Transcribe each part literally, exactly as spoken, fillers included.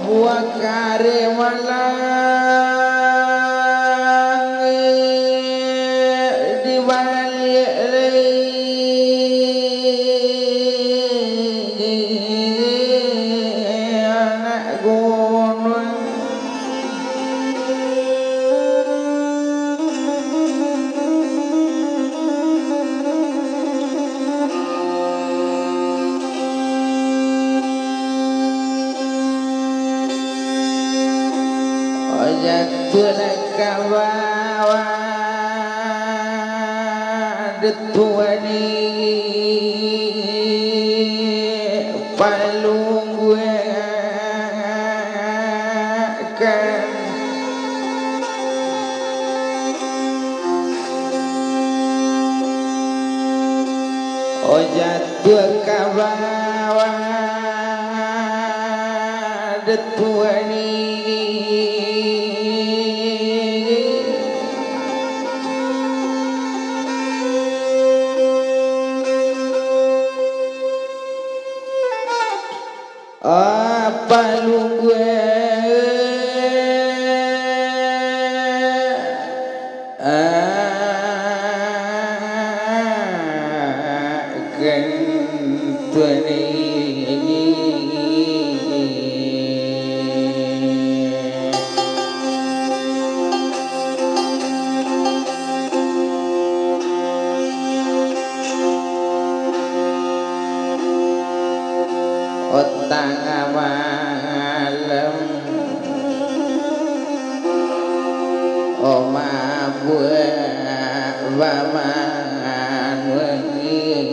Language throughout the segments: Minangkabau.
Wakari malang di baliak lai anak gunuang. Jatuahlah ka bawah, Datuak ni palungguakan. Oh, jatuah ka bawah, Datuak ni. Apa lungguah, ah, kan tuan ini. Oh, tangah malam, oh, mabuak baman wengi.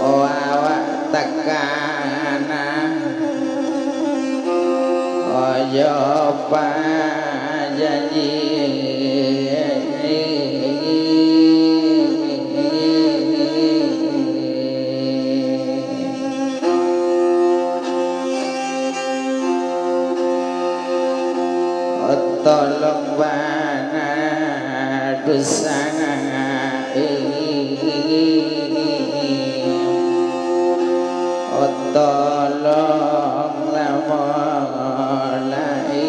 Oh, awak takana, oh, jo pajanji. Tolong bana dusa, tolong lamo lai.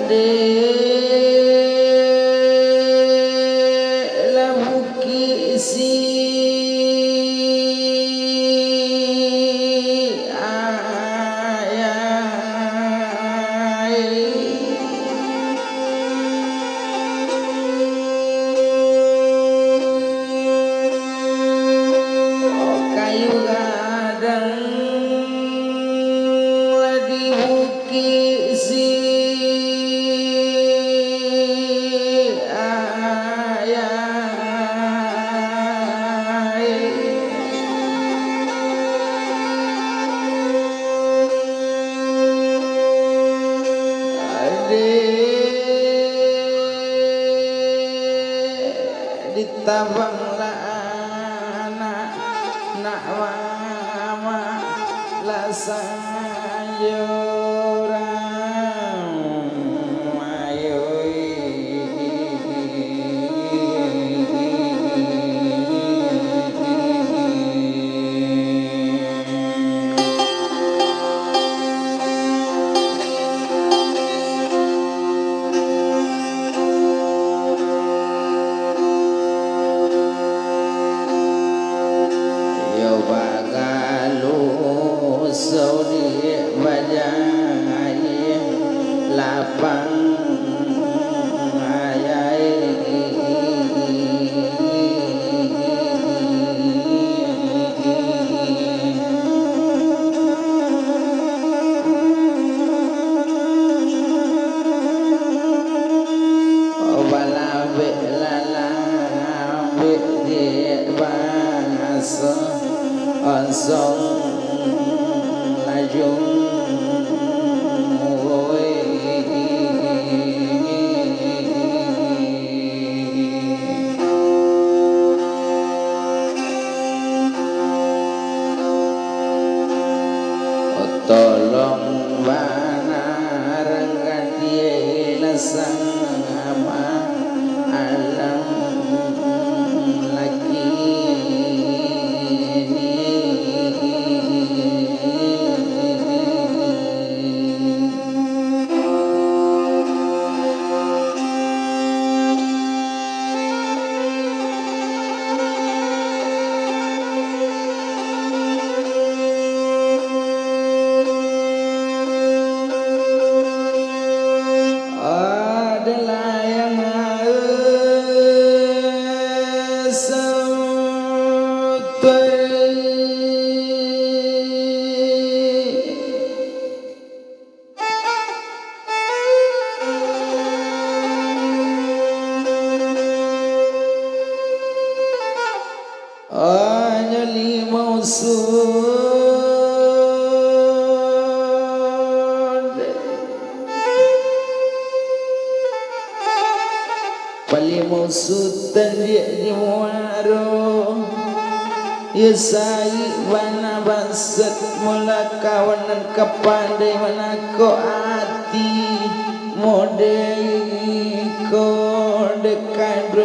Dek lah bukik si ayai. Kayu gadang lah di bukik si ayai. Dek, ditabang lah anak, nak mama lah sanjo urang, ayoi. Yo bagaluh saudik bajai lapang. Palimo Sutan diak di muaro, iyo sarik bana baset mula kawan nan ka pandai manakok ati, model ko dekan.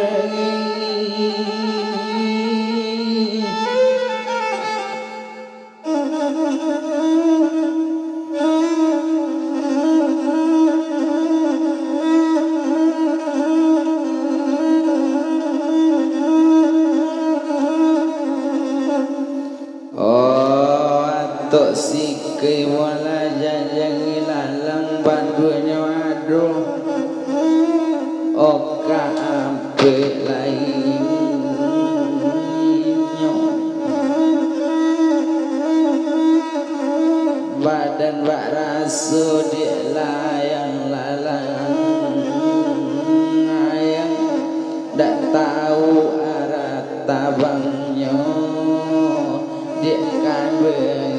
Oh, atok sikei mualah janjang ilalang baduanyo ado. Oka ampek lai inyo. Badan bak raso diak layang-layang, ayang dak tau arah tabangnyo. Dek kanduang.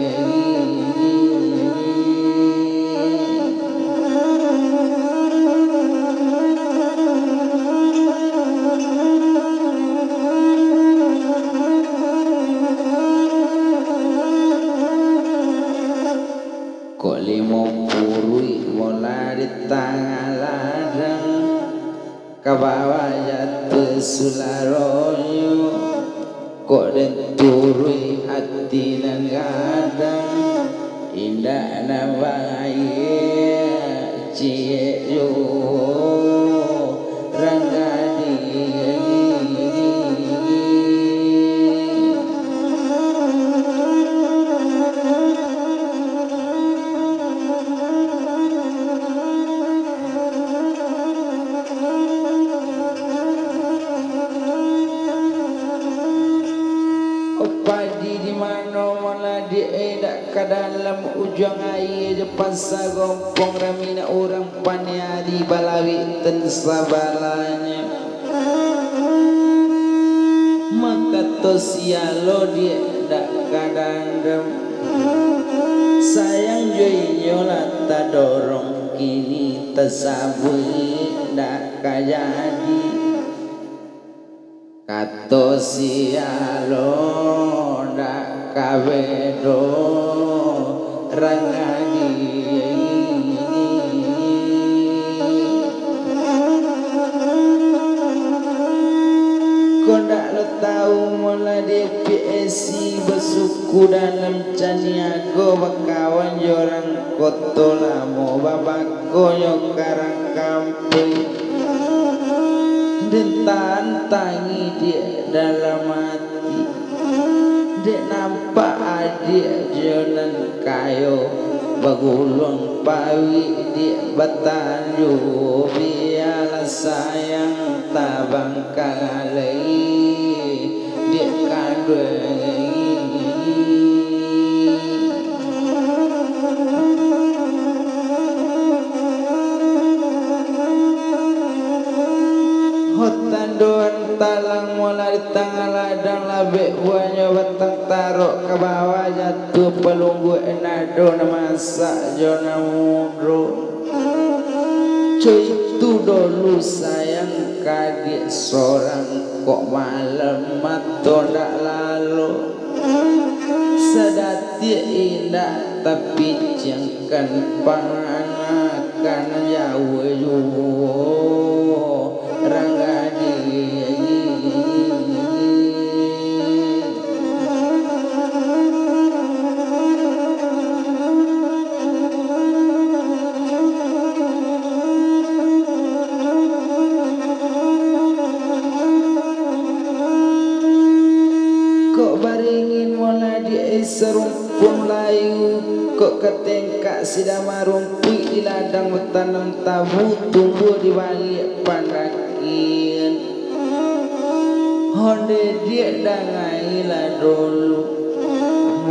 Kok limo puruik molah di tangah ladang. Ka bawah jatuah sularonyo, kok den turuik ati nan gadang, indak nan baiak ciek juo rang gadih. Padi di mano maladiak, eh, dak ka dalam ujuang aia jo pasa gompong, rami nak urang paniari balawik ten sabalahnyo. Makato sialo diak dak ka dandam. Sayang jo inyo lah tadorong, kini tasabuik dak ka jadi. Kato sialo dak ka bedo rang adi. Ko ndak lo tau, molah di P S I basuku dalam caniago, bakawan jo urang Koto Lamo, babako nyo ka rang kampuang. Den tantangi diak dalam ati. Dek nampak adiak jo nan kayo, baguluang pawik diak batanju, bialah sayang tabangkang alai diak kanduang. Ho tanduan talang molah di tangah ladang, labek buahnyo batang tarok ka bawah jatuah palungguak nado nan masak jo nan mudo. Co itu dolu sayang ka diak sorang, kok malam mato ndak lalo. Sadatiak indak tapiciangkan, panganakan jauah juo rang gadih. Kok baringin molah di ai sarumpun layu, kok ka tengkak sidama rumpuik di ladang batanam tabu tumbuah di baliak pandakian. Onde diak dangai lah dulu,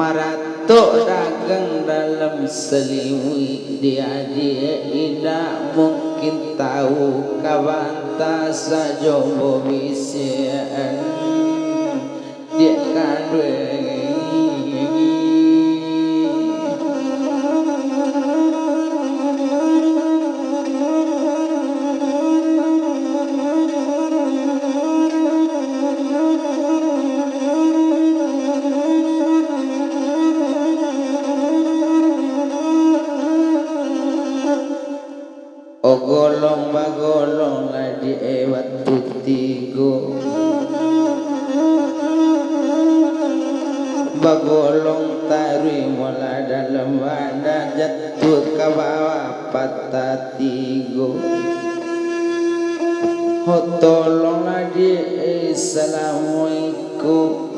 maratok dagang dalam salimuik, di adiak indak mungkin tau, ka banta sajo babisiakan. Diak kanduang. Bagolong-bagolong lah di batu tigo. Bagolong taruih molah dalam badan, jatuah ka bawah patah tigo. Ho, tolonglah di salamo iko.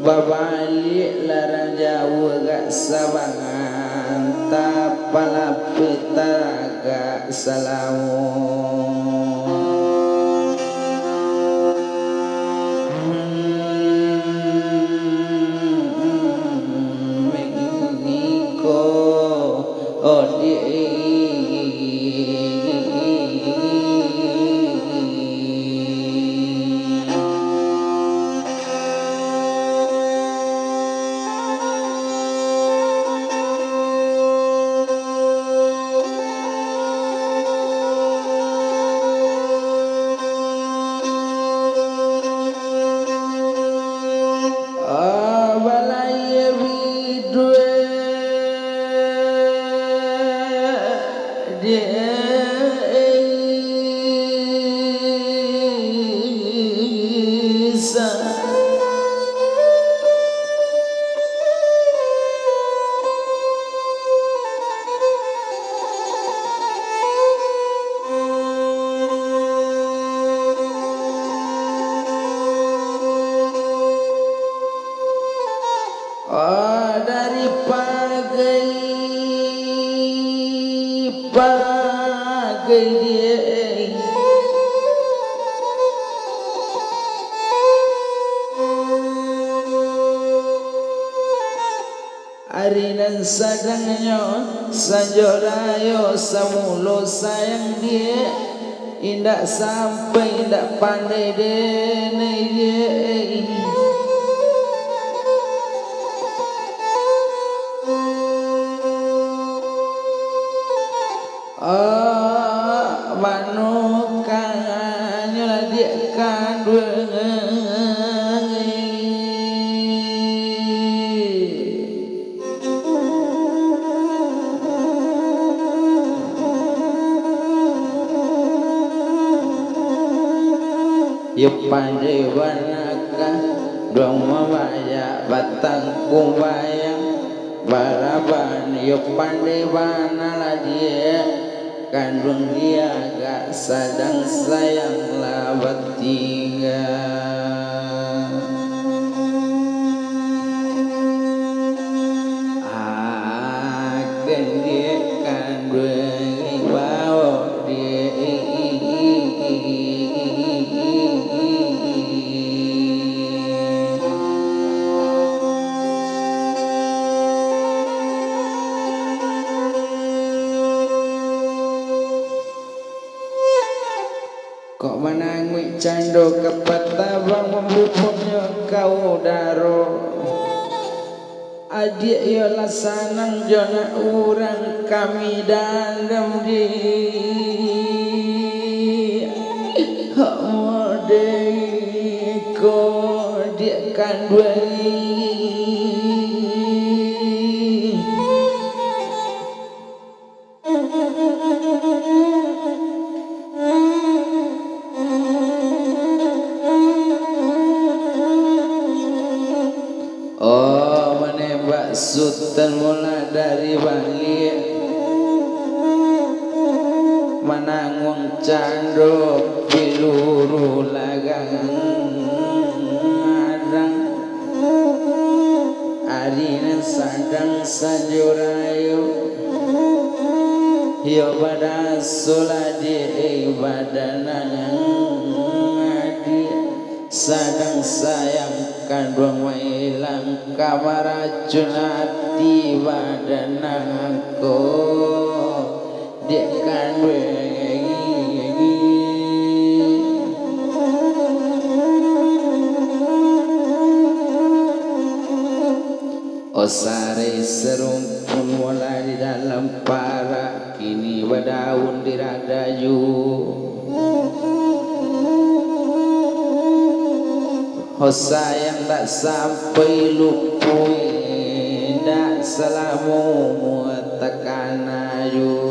Babaliak larang jauah agak sabangan, tapalah pitagak salamo. Mingko odi. Abalai biduek di Isa. Oh, dari pagai, pagai dia. Ari nan sadangnyo sanjo rayo, samulo sayang diak, indak sampai, indak pandai denai diak. Oh, mano kanyo lah diak kanduang. Iyo pandai bana kanduang mambayak batang kumbayang. Baraban iyo pandai bana lah diak, kanduang diak agak sadang sayang lah batingga. Akan diak kanduang bao diak. Kok mananguik cando ka patabang, mambubuaknyo ka udaro. Adiak iyo lah sanang jo nak urang kami dandam di hak mode ko diak kanduang. Oh, manembak Sutan mula dari baliak, mananguang cando piluru lagang adang. Ari nan sadang sanjo rayo, iyo badaso lah di badan nan adi. Sadang sayang kanduang mailang ka maracun ati badan nan ko. Diak kanduang. Oh, sarai sarumpun mula di dalam parak, kini badaun di radaju. Oh, sayang dak sampai lupuih, dak salamo umua takana ju.